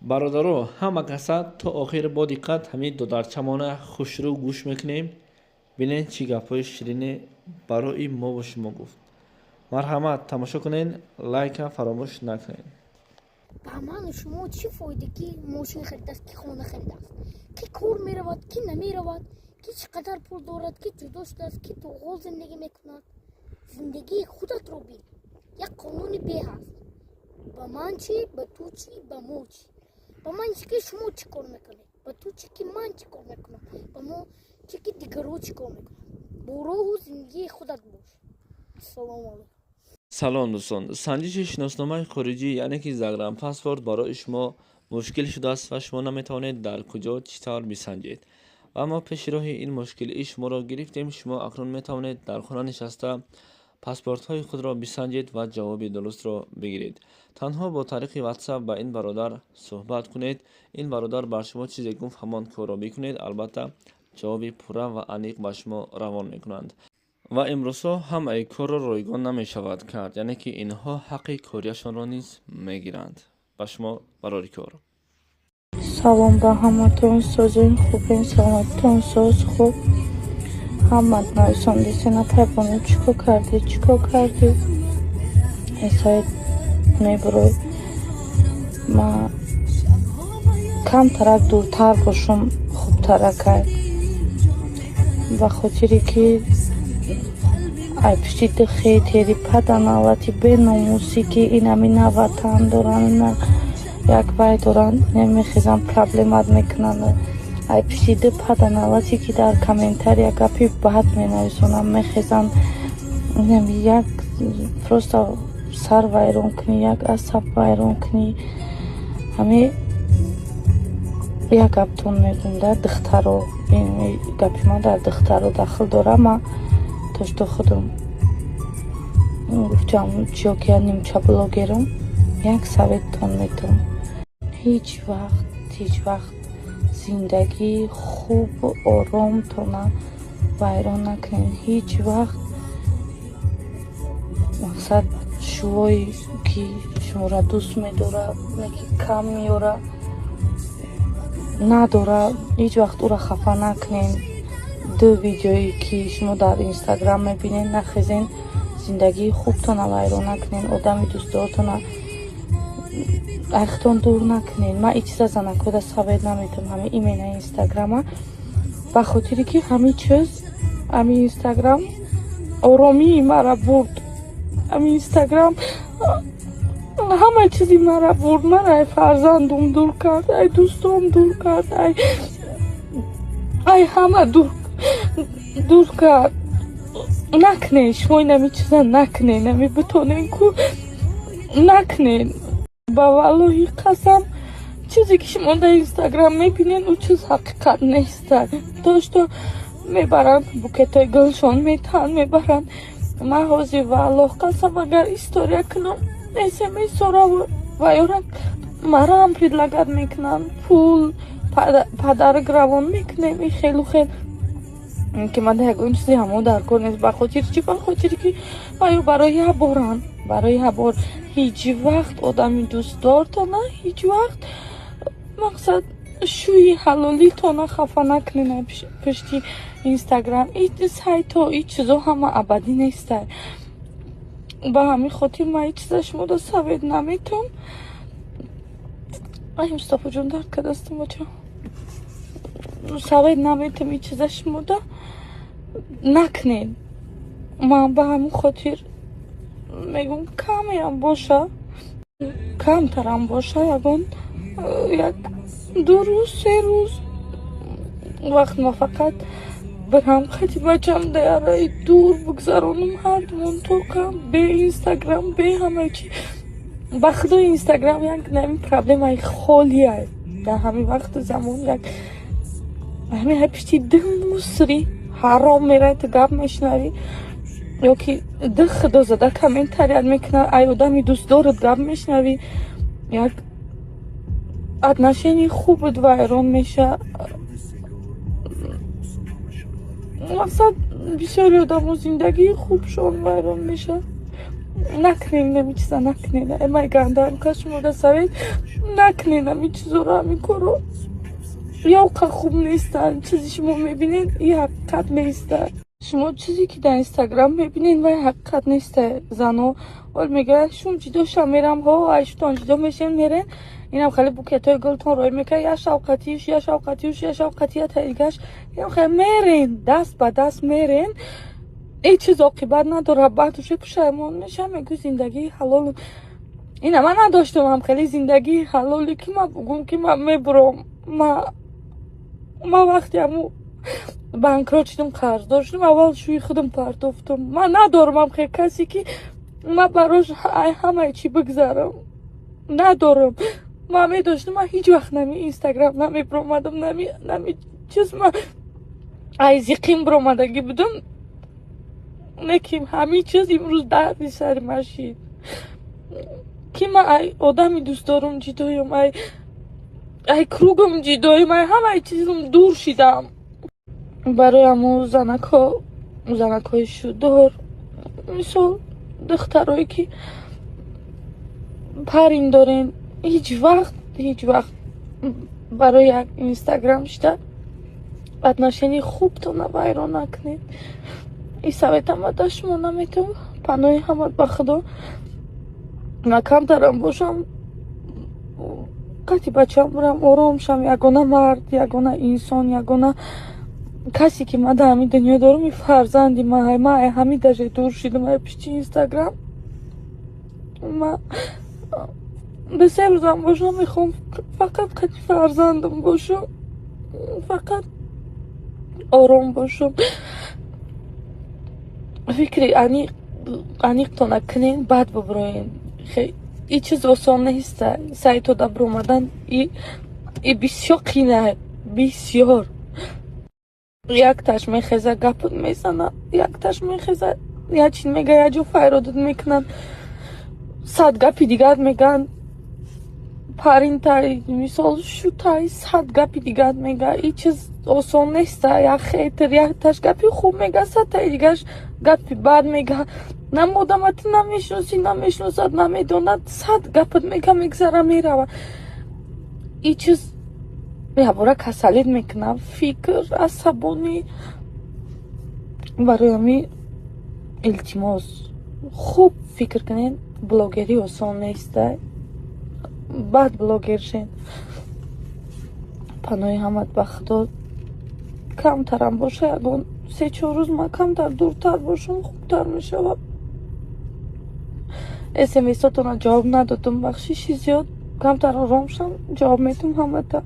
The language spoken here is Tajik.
Бародаро, ҳама каса то охир бо диққат ҳамин додарчамона хушрӯ гӯш мекунем. Бинед, чӣ гапҳои ширине барои мову шумо гуфт. Марҳамат, тамошо кунед, лайка фаромӯш накунед. Ба ману шумо чӣ фоида, ки мошин харидааст, ки хона харидааст, ки кор меравад, ки намеравад, ки чӣ қадар пул дорад, ки ҷудо шудааст, ки дуғол зиндагӣ мекунад? Зиндагии худатро бин. Як қонуни бе ҳаст: ба ман чӣ, ба ту чӣ, ба мо чӣ? Ба ман чӣ, ки шумо чӣ кор мекунед? Ба ту чӣ, ки ман чӣ кор мекунам? Ба мо чӣ, ки дигаро чӣ кор мекунанд? Бо роҳу зиндагии худат бош. Ассалому алайкум. Салом, дӯстон! Санҷиши шиносномаи хориҷӣ, яъне ки загранпаспорт, барои шумо мушкил шудааст ва шумо наметавонед дар куҷо, чӣ тавр бисанҷед. Ва мо пеши роҳи ин мушкилии шуморо гирифтем. Шумо акнун метавонед дар хона нишаста паспортҳои худро бисанҷед ва ҷавоби дурустро бигиред. Танҳо бо тариқи WhatsApp ба ин бародар суҳбат кунед. Ин бародар бар шумо чизе гуфт, ҳамон корро бикунед. Албатта, ҷавоби пурра ва аниқ ба шумо равон мекунанд. Ва имрӯзҳо ҳамаи корро ройгон намешавад кард, яъне ки инҳо ҳаққи корияшонро низ мегиранд. Ба шумо барори кор. Салом ба ҳаматон, созен, хубен, саломатитон соз, хуб. Ҳамат нависондисе, напайбону, чӣ кор кардӣ, чӣ кор кардӣ? Эсайт мебурой. Ма камтарак дуртар бошум хубтаракай. Ба хотире ки ай пишти ду хетери паданалати беномусӣ, ки инами на ватан доранд, на як вай доранд, намехезанд, проблемат мекунанд. Ай пишти ду паданалате, ки дар комментария гапи бад менависонанд, мехезанд, инами як просто сар вайрон кунӣ, як асаб вайрон кунӣ. Ҳами як гаптон мегӯм да, духтаро, гапи ман дар духтаро дахл дора. Ма то что худам гуфтам, чиё ки я нимча блогерам, як советтон метавам: ҳеҷ вақт, ҳеҷ вақт зиндагии хубу оромтона вайрон накунед. Ҳеҷ вақт, мақсад, шувое ки шуморо дӯст медорад, не ки кам меёра надора, ҳеҷ вақт ӯро хафа накунед. Ду видеое ки шумо дар Инстаграм мебинед, нахезен, зиндагии хубтона вайрон накунед, одами дӯстдортона айхтон дур накунед. Ман ин чиза занакода совет наметавам, ҳами именно Инстаграма, ба хотире ки ҳамин чиз, ҳамин Инстаграм оромии мара бурд, ҳамин Инстаграм ҳама чизи мара бурд. Мара ай фарзандум дур кард, ай дӯстом дур кард, ай ҳама дур кард. Накунед шумо инами чиза, накунед. Нами битонен ку, накунед. Ба валлоҳи қасам, чизе ки шумо дар Инстаграм мебинед, ӯ чиз ҳақиқат неста. То что мебаранд, букетҳои гулшон метаҳанд, мебаранд. Ман ҳозир, валлоҳ қасам, агар история кунам, смсора ва ёра мараам предлагать мекунанд, пул подарок равон мекунем, и хелу хел, ки ман ягон чизи ҳамо дар кор нест. Ба хотири чӣ? Ба хотире ки ё барои як боранд, барои як бор. Ҳеҷ вақт одами дӯстдортона, ҳеҷ вақт, мақсад, шӯи ҳалолитона хафа накунед пушти Инстаграм. Сайтҳо, и чизо ҳама абадӣ нестай. Ба ҳамин хотир ман ҳеҷ чиза шумода совет наметавам. Ай, Мустафоҷон, дард кардастам, бача. Совет наметавам ҳеҷ чиза шумода, накунед. Ман ба ҳамин хотир мегӯм, камеам боша, камтарам боша, ягон як 2 рӯз, 3 рӯз вақт ма фақат бирам, қати бачам даяраи дур бигзаронам, ҳардумон токам, бе Инстаграм, бе ҳама чи. Ба худо, Инстаграм як нами проблемаи холия дар ҳамин вақту замон. Як ҳамин ҳай пишти ду мусри ҳаром мерай, ту гап мешунавӣ, ё ки ду худо зада комментарият мекунад, ай одами дӯстдорат гап мешунавӣ, як отношении хубат вайрон меша. Мақсад, бисёри одамо зиндагии хубшон вайрон мешавад. Накунед ҳамин чиза, накунед. Май гандаам ка шумода совет, накунед ҳамин чизоро, ҳамин корро. Ёқа хуб нестанд. Чизи шумо мебинед, и ҳақиқат неста. Шумо чизе ки дар Инстаграм мебинед, вай ҳақиқат неста. Зано ол мегӯяд, шум ҷидо шам, мерам, ҳо, ай шутон ҷидо мешем, мерен, инам хеле букетҳои гултон рой мекард, я шавқатиюш, я шавқатиюш, я шавқатия таигаш, инам хеле мерен, даст ба даст мерен. Ҳеҷ чиз оқибат надорад. Баъд уже пушаймон мешавам, мегӯ, зиндагии ҳалол ина ман надоштамам, хеле зиндагии ҳалоле ки ман бугум, ки ман мебуром. Ма вақте ҳаму банкрот шудам, қарздор шудам, аввал шӯи худам партофтам. Ман надорамам хел касе, ки ман барош ҳамаи чӣ бигзарам, надорам. Ман медоштам, ман ҳеҷ вақт нами Инстаграм намебиромадам, нами чиз. Ман ай зиқим биромадагӣ будам, лекин ҳамин чиз имрӯз дарди сари ман шид, ки ман ай одами дӯстдорум ҷидоям, ай круг ам ҷидоям, ай ҳамаи чизам дур шидам. Барои ҳамун занакҳо, занакҳои шудор, мисол, духтарое ки парень дорен, ҳеҷ вақт, ҳеҷ вақт барои як Инстаграм шида отношении хубтона вайрон накунед. И совет ама да шумо наметавон. Паноҳи ҳамат ба Худо. Ма камтарам бошам, қати бачаам бурам, ором шам. Ягона мард, ягона инсон, ягона касе ки ман дар ҳамин дунё дорам, и фарзанди ма. Ма ай ҳамин даже дур шидам, ай пишти Инстаграм. Ма 2-3 рӯзам бошам, мехоҳам фақат қати фарзандам бошам, фақат ором бошам. Фикри аниқ, аниқтона кунен, баъд бубуроен. И чиз осон неста. Сайтода биромадан и бисёр қина, бисёр. Якташ мехеза, гапот мезана, якташ мехеза, як чи мега, як ҷо файродат мекунанд, 100 гапи дигар мегӯянд, парень тай, мисол, шутай, 100 гапи дигар мега. И чиз осон неста. Як хейтер якташ гапи хуб мега, 100таи дигараш гапи бад мега. Нам одама ту намешиносӣ, намешиносад, намедонад, 100 гапат мега, мегзара, мерава. И чиз якбора касалит мекунад, фикр, асабонӣ. Барои ҳамин, илтимос, хуб фикр кунед. Блогерӣ осон неста. Баъд блогер шен. Паноҳи ҳамат ба Худо. Камтарам боша, ягон 3-4 рӯз ман камтар дуртар бошам, хубтар мешавад. Смсотона ҷавоб надодум, бахшиши зиёд. Камтар ором шам, ҷавоб медиҳам ҳамата.